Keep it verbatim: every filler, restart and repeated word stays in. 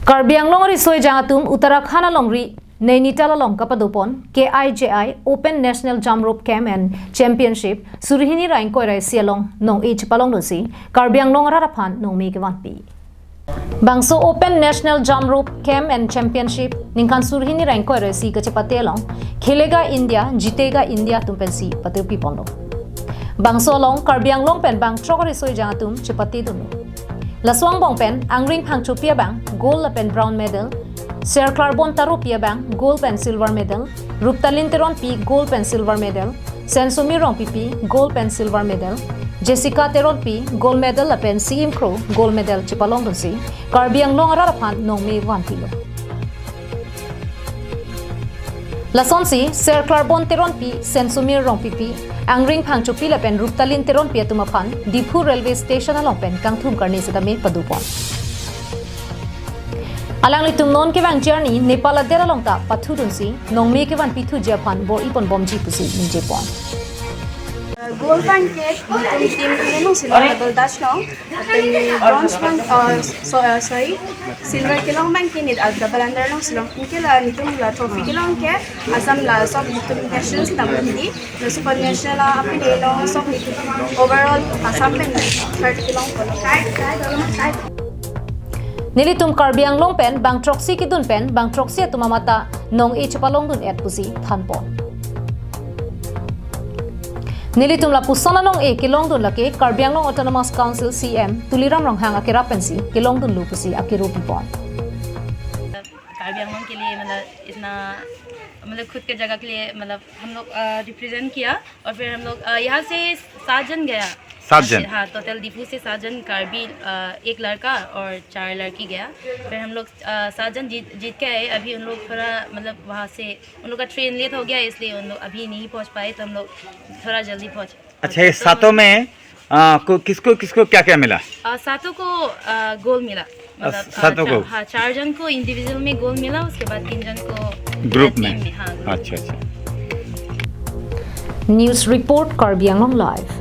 Karbi Anglong riso ejang atum Uttarakhand alongri Nainital along kapadopon K I J I Open National Jump Rope Camp and Championship suri hini ra ingkoi ra isi along nong-e chepalongdunsi Karbi Anglong arat aphan nongme kevanpi. Bangso Open National Jump Rope Camp and Championship ningkan suri hini ra ingkoi ra isi kachepate along Khelega India, Jitega India atum pensi patirpi ponlo. Bangso along Karbi Anglong pen bang throk riso ejang atum chepatedunlo. Laso angbong pen Angring Phangchopi abang gold lapen bronze medal, Serklarbon Taropi abang gold pen silver medal, Ruptalin Teronpi gold pen silver medal, Sensomir Rongpipi gold pen silver medal, Jessica Teronpi gold medal lapen Siim Kro gold medal chepalongdunsi Karbi Anglong arat aphan nongme vanpilo. Lasonsi Serklarbon Teronpi, Sensomir Rongpipi, Angring Phangchopi lapen Ruptalin Teronpi atum aphan Diphu Railway Station along pen kangthum karne setame padopon. Alanglitum non kevang journey Nepal adet along ta pathudunsi nongme kevanpi thuji aphan bor-iponbomji pusi ningjepon. Gold abangke netum team ke nong silver medal dashlo. Lapen bronze abang, uh, so, uh, sorry, silver kelong abangke neli, uh, double under nong silver. Anke la netum la trophy kelong ke Assam la sok netum national si dam di. La super national la aphi de long sok netum overall Assam pen third kelongpo. Nelitum Karbi Anglong pen bang throksi kedun pen bang throksi atum amat ta nong-e chepalongdun-et pusi thanpon. Nelitum lapuson anong-e kelongdun lake Karbi Anglong Autonomous Council C M Tuliram Ronghang akerap pensi kelongdunlo pusi akero pipon. Karbi आंगलोंग के लिए मतलब इतना मतलब खुद के जगह के लिए मतलब हम लोग रिप्रेजेंट किया। और फिर हम लोग अ, यहाँ से सात जन गया। सात जन? हाँ, टोटल दीपू से सात जन कार्बी, अ, एक लड़का और चार लड़की गया। फिर हम लोग अ, सात जन जीत जीत के आए। अभी उन लोग थोड़ा मतलब वहाँ से उन लोग का ट्रेन लेट हो गया, इसलिए उन लोग अभी नहीं पहुँच पाए, तो हम लोग थोड़ा जल्दी पहुँच अच्छा, ये सातों में आ, को, किसको किसको क्या क्या मिला? अ, सातों को अ, गोल्ड मिला। मतलब अ, सातों चार- को? हाँ, चार जन को इंडिविजुअल में गोल्ड मिला, उसके बाद तीन जन को ग्रुप टीम में? में। हाँ, ग्रुप अच्छा, अच्छा। News report, Karbi Anglong Live.